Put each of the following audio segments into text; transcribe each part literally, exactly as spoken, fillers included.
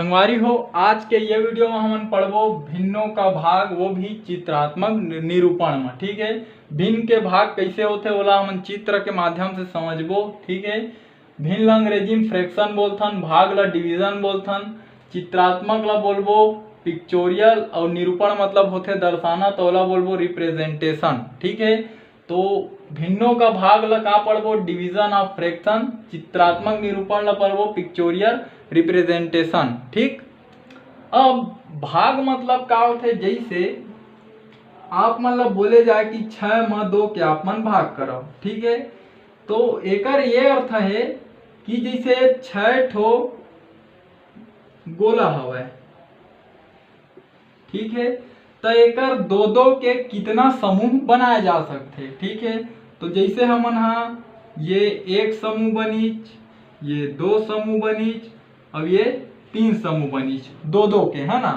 संगवारी हो, आज के ये वीडियो में हमन पढ़बो भिन्नों का भाग, वो भी चित्रात्मक नि-, निरूपण में। ठीक है, भिन्न के भाग कैसे होथे, ओला हमन चित्र के माध्यम से समझबो। ठीक है, भिन्न ला अंग्रेजी में फ्रैक्शन बोलथन, भाग ला डिवीजन बोलथन, चित्रात्मक ला बोलबो पिक्चोरियल, और निरूपण मतलब होथे दर्शाना, तो ओला बोलबो रिप्रेजेंटेशन। ठीक है, तो भिन्नों का भाग ला का पढ़बो, डिवीजन ऑफ फ्रैक्शन, चित्रात्मक निरूपण ला पढ़बो पिक्चोरियल रिप्रेजेंटेशन। ठीक, अब भाग मतलब का होथे, जैसे आप मन ला बोले जाए कि छः म दो के आप मन भाग करव। ठीक है, तो एकर ये अर्थ है कि जैसे छः ठो गोला हवय, ठीक है, तो एकर दो दो के कितना समूह बनाए जा सकथे। ठीक है, तो जैसे हमन हा ये एक समूह बनीच, ये दो समूह बनीच, अब ये तीन समूह बनीच, दो दो के, है ना।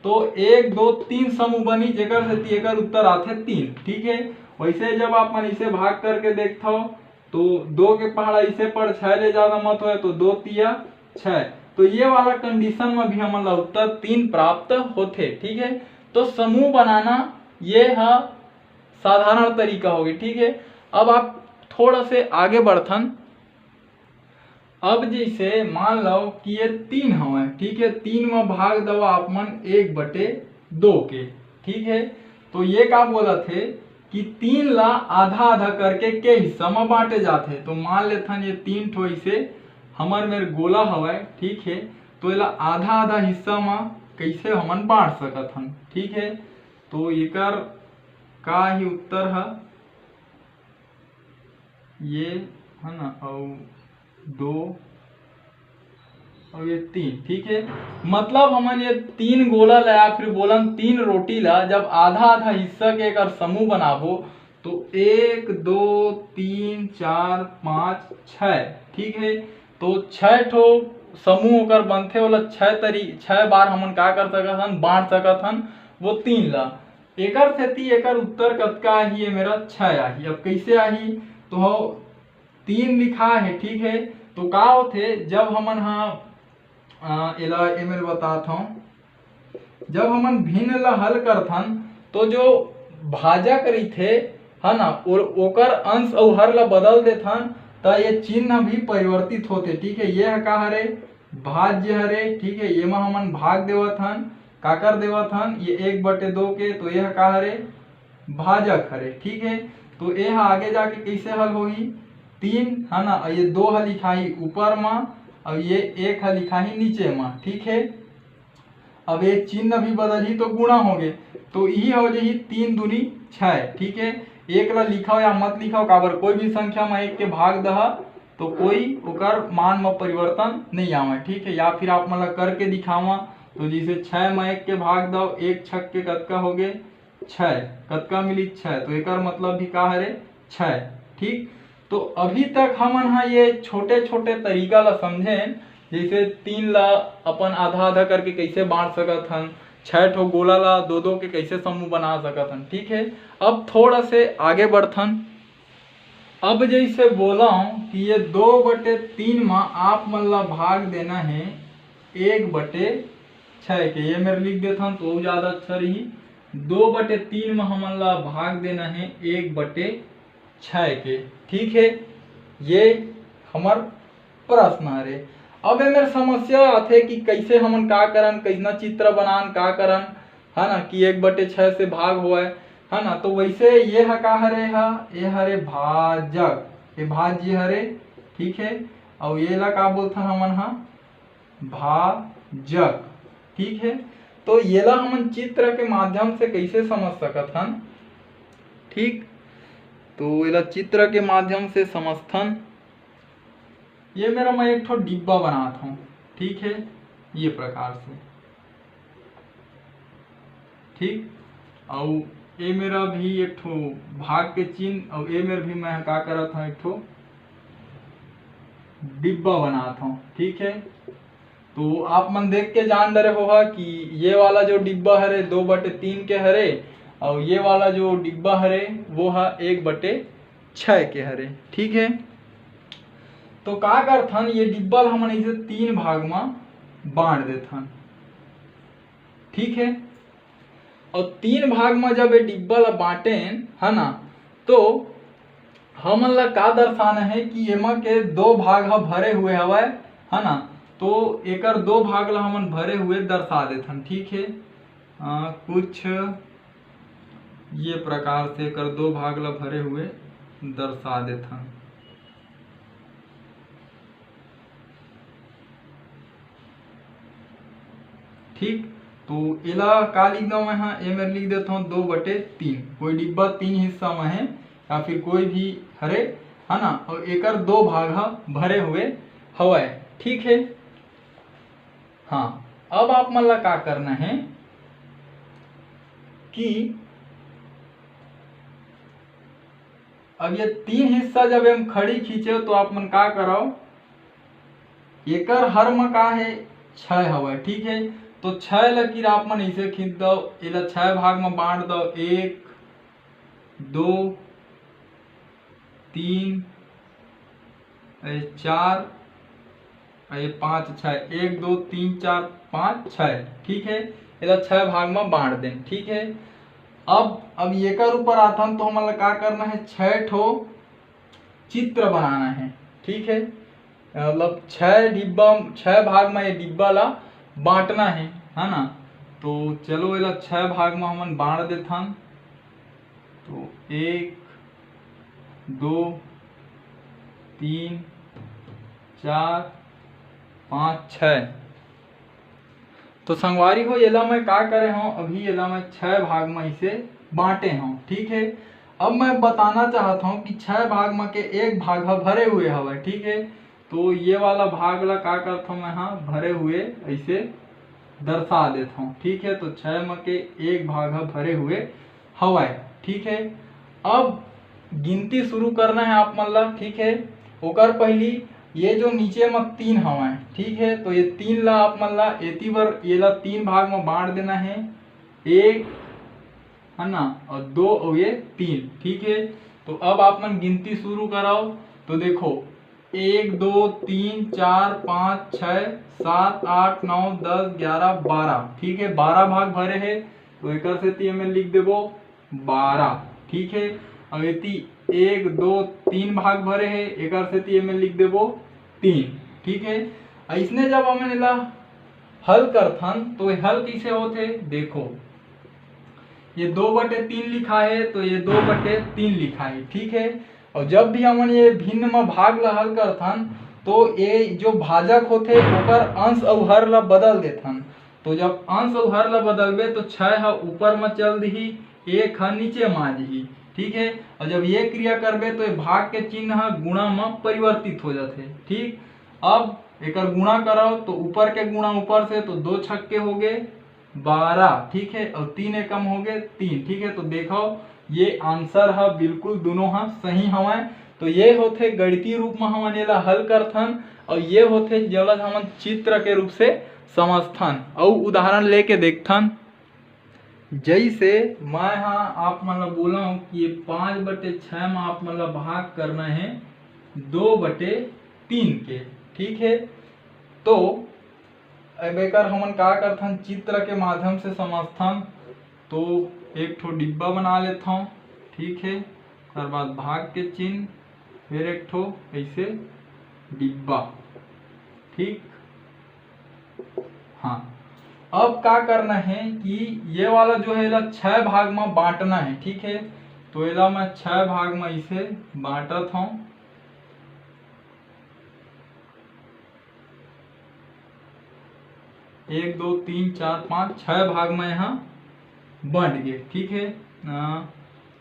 तो एक दो तीन समूह बनीच, एकर सेती एकर उत्तर आथे तीन। ठीक है, वैसे जब आप मन इसे भाग करके देखथव तो दो के पहाड़ा इसे पर छः ले जाना मत होए, तो दो तिया छः। तो ये वाला कंडीशन में भी हमन ला उत्तर तीन प्राप्त होथे। ठीक है, तो समूह बनाना ये हा साधारण तरीका होगे। ठीक है, अब आप थोड़ा से आगे बढ़थन। अब जैसे मान लो कि ये तीन हवय, ठीक है, तीन में भाग दवा आप मन एक बटे दो के। ठीक है, तो ये का बोलत हे कि तीन ला आधा आधा करके के हिस्सा में बांटे जाथे। तो मान लेथन ये तीन ठो इसे हमर मेर गोला हवय, ठीक है, तो एला आधा आधा हिस्सा में कैसे हमन बांट सकत हन। ठीक है, तो एकर का ही उत्तर है, ये है ना, और दो और ये तीन। ठीक है, मतलब हमन ये तीन गोला ला या फिर बोलन तीन रोटी ला जब आधा आधा हिस्सा के एकर समूह बनाबो तो एक, दो, तीन, चार, पाँच, छः। ठीक है, तो छः ठो समूह ओकर बनथे, ओला छः तरी छः बार हमन का कर सकत हन, बांट सकत हन वो तीन ला। एकर सेती एकर उत्तर कतका आही? ये मेरा छः आही। अब कैसे आही? तो हो तीन लिखा है, ठीक है, तो का होथे जब हमन हा अ, एला एमेर बतात हूँ, जब हमन भिन्न ला हल करथन तो जो भाजक रहिथे, है ना, और ओकर अंश अउ हर ला बदल देथन त ये चिन्ह भी परिवर्तित होथे। ठीक है, ये ह का हरे? भाज्य हरे। ठीक है, ये मा हमन भाग देवत हन, काकर देवत हन? ये एक बटे दो के, तो ये ह का हरे? भाजक हरे। ठीक है, तो ये ह आगे जाके कैसे हल होही? तीन, है ना, ये दो ह लिखाही ऊपर मा, और ये एक ह लिखाही नीचे मा। ठीक है, अब ये चिन्ह भी बदलही तो गुणा हो गए, तो यही हो जाही तीन दूनी छः। ठीक है, एक ला लिखाओ या मत लिखाओ, काबर कोई भी संख्या में एक के भाग दहा तो कोई ओकर मान में परिवर्तन नहीं आवे। ठीक है, या फिर आप मन ला करके दिखावा, तो जैसे छः में एक के भाग दो, एक छक के कतका हो गए? छः। कतका मिली? छः। तो एकर मतलब भी का हरे? छः। ठीक, तो अभी तक हमन हा ये छोटे छोटे तरीका ला समझेन, जैसे तीन ला अपन आधा आधा करके कैसे बांट सकत हन, छः ठो गोला ला दो दो के कैसे समूह बना सकत हन। ठीक है, अब थोड़ा से आगे बढ़थन। अब जैसे बोला हूँ कि ये दो बटे तीन मा आप मन ला भाग देना है एक बटे छः के, ये मेर लिख देथन तो ज़्यादा अच्छा रही। दो बटे तीन मा हमन ला भाग देना है एक बटे छः के। ठीक है, ये हमर प्रश्न हरे। अब एमेर समस्या आथे कि कैसे हमन का करन, कैसना चित्र बनान, का करन, है ना, कि एक बटे छः से भाग होवय, है ना। तो वैसे ये ह का हरे? ह ये हरे भाजक, ये भाज्य हरे। ठीक है, और ये ला का बोलथन हमन ह? भाजक। ठीक है, तो येला हमन चित्र के माध्यम से कैसे समझ सकत हन? ठीक, तो एला चित्र के माध्यम से समझथन। ये मेरा मैं एक ठो डिब्बा बनात हूँ। ठीक है, ये प्रकार से। ठीक, अउ ए मेरा भी एक ठो भाग के चिन्ह, अउ ए मेर भी मैं का करत हूँ, एक ठो डिब्बा बनात हूँ। ठीक है, तो आप मन देख के जान डरे होहा कि ये वाला जो डिब्बा हरे दो बटे तीन के हरे, और ये वाला जो डिब्बा हरे वो हा एक बटे छः के हरे। ठीक है, तो का करथन, ये डिब्बा ल हमन इसे तीन भाग म बांट देथन, ठीक है। और तीन भाग में जब ये डिब्बा ला बांटेन, है ना, तो हमन ला का दर्शाना है कि एमा के दो भाग ह भरे हुए हवय, है ना, तो एकर दो भाग ला हमन भरे हुए दर्शा देथन, ठीक है। अ, कुछ ये प्रकार से एकर दो भाग ला भरे हुए दर्शा देथन। ठीक, तो एला का लिख दव मैं हा, ए मेर लिख देथव दो बटे तीन। कोई डिब्बा तीन हिस्सा में है या फिर कोई भी हरे, है ना, और एकर दो भाग ह भरे हुए हवय, ठीक है। हाँ, अब आप मन ला का करना है कि अब ये तीन हिस्सा जब हम खड़ी खींचे तो आप मन का करव, एकर हर म का है, छय हवय, ठीक है। तो छय लकीर आप मन ऐसे खींच दव, एला छय भाग म बांट दव, एक, दो, तीन, ए, चार, ए, पाँच, छः, एक, दो, तीन, चार, पाँच, छः, ठीक है। एला छः भाग में बांट देन, ठीक है। अब अब एकर ऊपर आथन तो हमन ला का करना है, छः ठो चित्र बनाना है, ठीक है। मतलब छः डिब्बा, छः भाग में ये डिब्बा ला बांटना है, है ना। तो चलो एला छः भाग में हमन बांट देथन। तो एक, दो, तीन, चार, पाँच, छः। तो संगवारी हो, एला मैं का करे हूँ, अभी एला मैं छः भाग में इसे बांटे हूँ, ठीक है। अब मैं बताना चाहत हूँ कि छः भाग में के एक भाग ह भरे हुए हवय, ठीक है। तो ये वाला भाग ला का करथों मैं, हाँ, भरे हुए ऐसे दर्शा देथों, ठीक है। तो छः में के एक भाग ह भरे हुए हवय, ठीक है। अब गिनती शुरू करना है आप मन ला, ठीक है। ओकर पहली ये जो नीचे में तीन हवय, ठीक है, तो ये तीन ला आप मन ला एती बर ये ला तीन भाग में बांट देना है, एक, है ना, और दो और ये तीन, ठीक है। तो अब आप मन गिनती शुरू कराओ, तो देखो, एक, दो, तीन, चार, पाँच, छः, सात, आठ, नौ, दस, ग्यारह, बारह, ठीक है, बारह भाग भरे है, तो एकर सेती एमे लिख देबो बारह, ठीक है। अब एती एक, दो, तीन भाग भरे है, एकर सेती एमे लिख देबो तीन, ठीक है। अइसने जब हमन एला हल करथन तो ये हल कइसे होथे, देखो, ये दो बटे तीन लिखा है तो ये दो बटे तीन लिखा है, ठीक है। और जब भी हमन ये भिन्न म भाग ला हल करथन तो ये जो भाजक होथे ओकर अंश अउ हर ला बदल देथन। तो जब अंश अउ हर ला बदलबे तो छः ह ऊपर म चल दिही, एक ह नीचे म आ दिही, ठीक है। और जब ये क्रिया करबे तो ये भाग के चिन्ह ह गुणा म परिवर्तित हो जाथे, ठीक। अब एकर गुणा करव तो ऊपर के गुणा ऊपर से तो दो छक्के हो गए बारह, ठीक है, और तीन एकम हो गए तीन, ठीक है। तो देखो ये आंसर ह बिल्कुल दोनों ह सही हवय। तो ये होथे गणितीय रूप म हमन एला हल करथन और ये होथे जेला हमन चित्र के रूप से समझथन और उदाहरण लेके देखथन। जैसे मैं हा आप मन ला बोला हूँ कि ये पाँच बटे छः में आप मन ला भाग करना है दो बटे तीन के, ठीक है। तो अब एकर हमन का करथन, चित्र के माध्यम से समझथन। तो एक ठो डिब्बा बना लेथव, ठीक है, ओकर बाद भाग के चिन्ह, फिर एक ठो ऐसे डिब्बा, ठीक। हाँ, अब का करना है कि ये वाला जो है एला छह भाग में बांटना है, ठीक है। तो एला मैं छह भाग में इसे बांटत हूँ, एक, दो, तीन, चार, पाँच, छह भाग में यहाँ बंट गए, ठीक है। अ,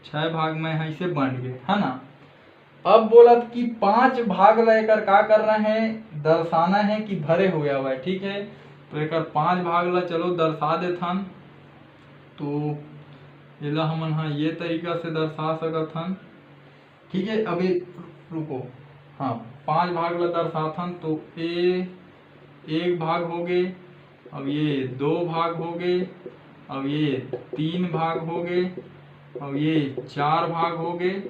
छह भाग में यहाँ इसे बंट गए, है ना। अब बोलत कि पांच भाग ला एकर का करना है, दर्शाना है कि भरे हुए हवय, ठीक है। तो एकर पांच भाग ला चलो दर्शा देथन। तो एला हमन हा ये तरीका से दर्शा सकत हन, ठीक है। अभी रुको, हाँ, पांच भाग ला दर्शाथन। तो ए एक भाग हो गए, अब ये दो भाग हो गए, अब ये तीन भाग हो गए, अब ये चार भाग हो गए,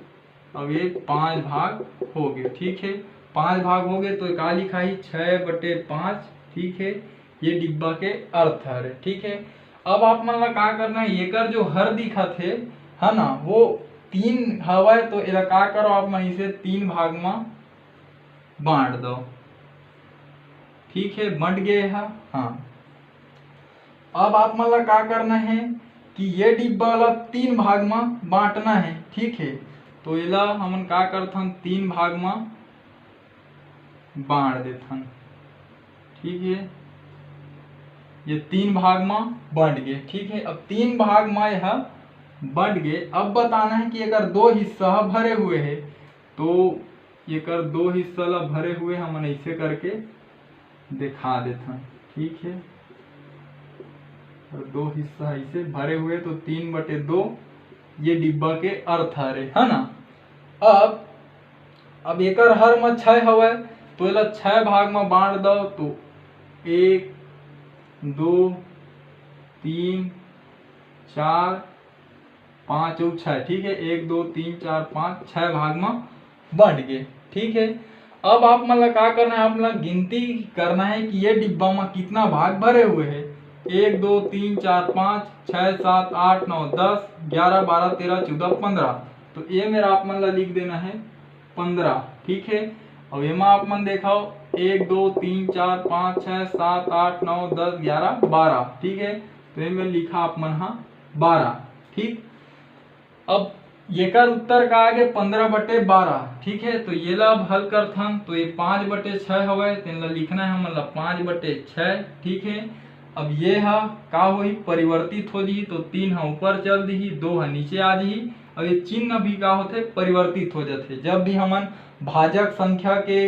अब ये पांच भाग हो गए, ठीक है। पांच भाग हो गए तो का लिखाही, छः बटे पाँच, ठीक है। ये डिब्बा के अर्थ हरे, ठीक है। अब आप मन ला का करना है, एकर जो हर दिखत हे, है ना, वो तीन हवय, तो एला का करो, आप मन इसे तीन भाग म बांट दो, ठीक है, बंट गए हा। हाँ, अब आप मन ला का करना है कि ये डिब्बा ला तीन भाग म बांटना है, ठीक है। तो एला हमन का करथन, तीन भाग म बांट देथन, ठीक है। ये तीन भाग म बंट गए, ठीक है। अब तीन भाग म यह बंट गए। अब बताना है कि अगर दो हिस्सा ह भरे हुए है, तो एकर दो हिस्सा ला भरे हुए हमन ऐसे करके दिखा देथन, ठीक है। और दो हिस्सा ऐसे भरे हुए, तो तीन बटे दो ये डिब्बा के अर्थ हरे, है ना। अब अब एकर हर म छः हवय, तो एला छः भाग म बांट दव, तो एक, दो, तीन, चार, पाँच अउ छः, ठीक है, एक, दो, तीन, चार, पाँच, छः भाग म बंट गे, ठीक है। अब आप मन ला का करना है, आप मन ला गिनती करना है कि ये डिब्बा म कितना भाग भरे हुए है। एक, दो, तीन, चार, पाँच, छः, सात, आठ, नौ, दस, ग्यारह, बारह, तेरह, चौदह, पंद्रह। तो ये मेर आप मन ला लिख देना है पंद्रह, ठीक है। अब एमा आप मन देखव, एक, दो, तीन, चार, पाँच, छः, सात, आठ, नौ, दस, ग्यारह, बारह, ठीक है। तो एमे लिखा आप मन हा बारह, ठीक। अब एकर उत्तर का आगे पंद्रह बटे बारह, ठीक है। तो ये ला अब हल करथन, तो ये पाँच बटे छः हवय, तेन ला लिखना है हमन ला पाँच बटे छः, ठीक है। अब ये हा का होही, परिवर्तित हो जही, तो तीन हा ऊपर चल दिही, दो हा नीचे आ जही। अब ये चिन्ह भी का होथे, परिवर्तित हो जाथे। जब भी हमन भाजक संख्या के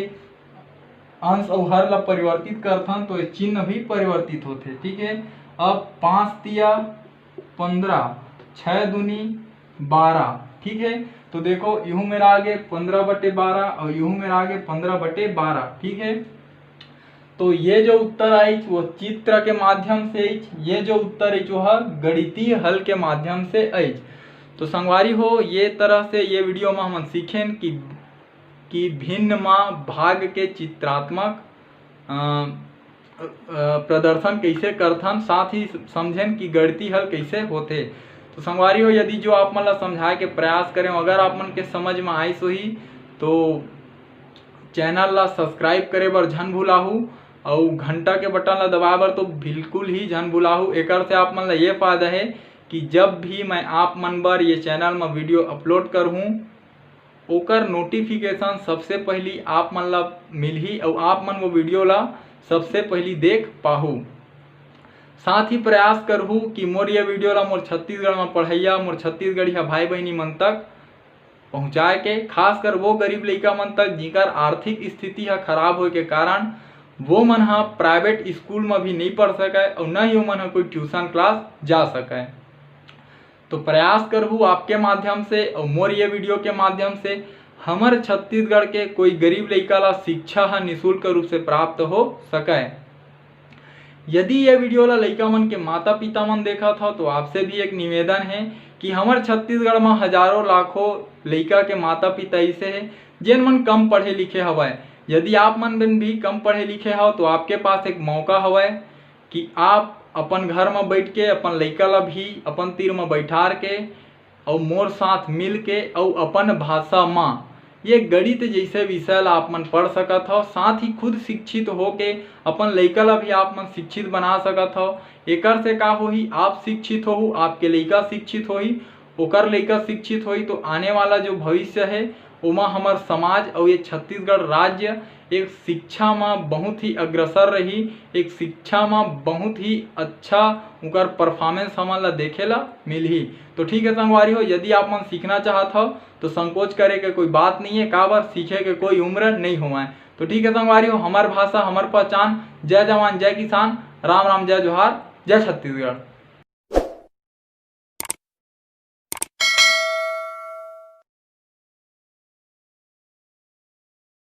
अंश अउ हर ला परिवर्तित करथन, तो ये चिन्ह भी परिवर्तित होथे, ठीक है। अब पाँच तिया पंद्रह, छः दूनी बारह, ठीक है। तो देखो, इहू मेर आगे पंद्रह बटे बारह और इहू मेर आगे पंद्रह बटे बारह, ठीक है। तो ये जो उत्तर आइच, वो चित्र के माध्यम से आइच, ये जो उत्तर आइच, वो ह गणितीय हल के माध्यम से आइच। तो संगवारी हो, ये तरह से ये video में हमन सीखेन कि कि भिन्न म भाग के चित्रात्मक, अ, अ, प्रदर्शन कइसे करथन, साथ ही समझेन कि गणितीय हल कइसे होथे। तो संगवारी हो, यदि जो आप मन ला समझाए के प्रयास करें, अगर आप मन के समझ म आइस होही, तो channel ला subscribe करे बर झन भुलाहू, अउ घंटा के button ला दबाए बर तो बिल्कुल ही झन भुलाहू। एकर से आप मन ला ये फायदा है कि जब भी मैं आप मन बर ये channel म video upload करहूँ, ओकर notification सबसे पहली आप मन ला मिलही अउ आप मन वो video ला सबसे पहली देख पाहू। साथ ही प्रयास करहू कि मोर ये video ला मोर छत्तीसगढ़ म पढ़इया, मोर छत्तीसगढ़िया भाई बहिनी मन तक पहुँचाए के, खासकर वो गरीब लइका मन तक, जिकर आर्थिक स्थिति ह खराब होए के कारण वो मन ह private school म भी नइ पढ़ सकय अउ न ही ओमन ह कोई tuition class जा सकय। तो प्रयास करहू आपके माध्यम से अउ मोर ये video के माध्यम से हमर छत्तीसगढ़ के कोई गरीब लइका ला शिक्षा ह निशुल्क रूप से प्राप्त हो सकय। यदि ये video ला लइका मन के माता पिता मन देखत हव, तो आपसे भी एक निवेदन है कि हमर छत्तीसगढ़ म हजारों लाखों लइका के माता पिता ऐसे है, जेन मन कम पढ़े लिखे हवय। यदि आप मन भी कम पढ़े लिखे हव, तो आपके पास एक मौका हवय कि आप अपन घर म बैठ के अपन लइका ला भी अपन तीर म बैठार के अउ मोर साथ मिल के अउ अपन भाषा म ये गणित जैसे विषय ला आप मन पढ़ सकत हव। साथ ही खुद शिक्षित होके अपन लइका ला भी आप मन शिक्षित बना सकत हव। एकर से का होही, आप शिक्षित होहू, आपके लइका शिक्षित होही, ओकर लइका शिक्षित होही, तो आने वाला जो भविष्य है, ओमा हमर समाज अउ ये छत्तीसगढ़ राज्य एक शिक्षा म बहुत ही अग्रसर रही, एक शिक्षा म बहुत ही अच्छा उनकर performance हमन ला देखे ला मिलही। तो ठीक है संगवारी हो, यदि आप मन सीखना चाहत हव तो संकोच करे के कोई बात नहीं है, काबर सीखे के कोई उम्र नहीं होवय। तो ठीक है संगवारी हो, हमर भाषा हमर पहचान। जय जवान जय किसान, राम राम जय जोहार, जय छत्तीसगढ़।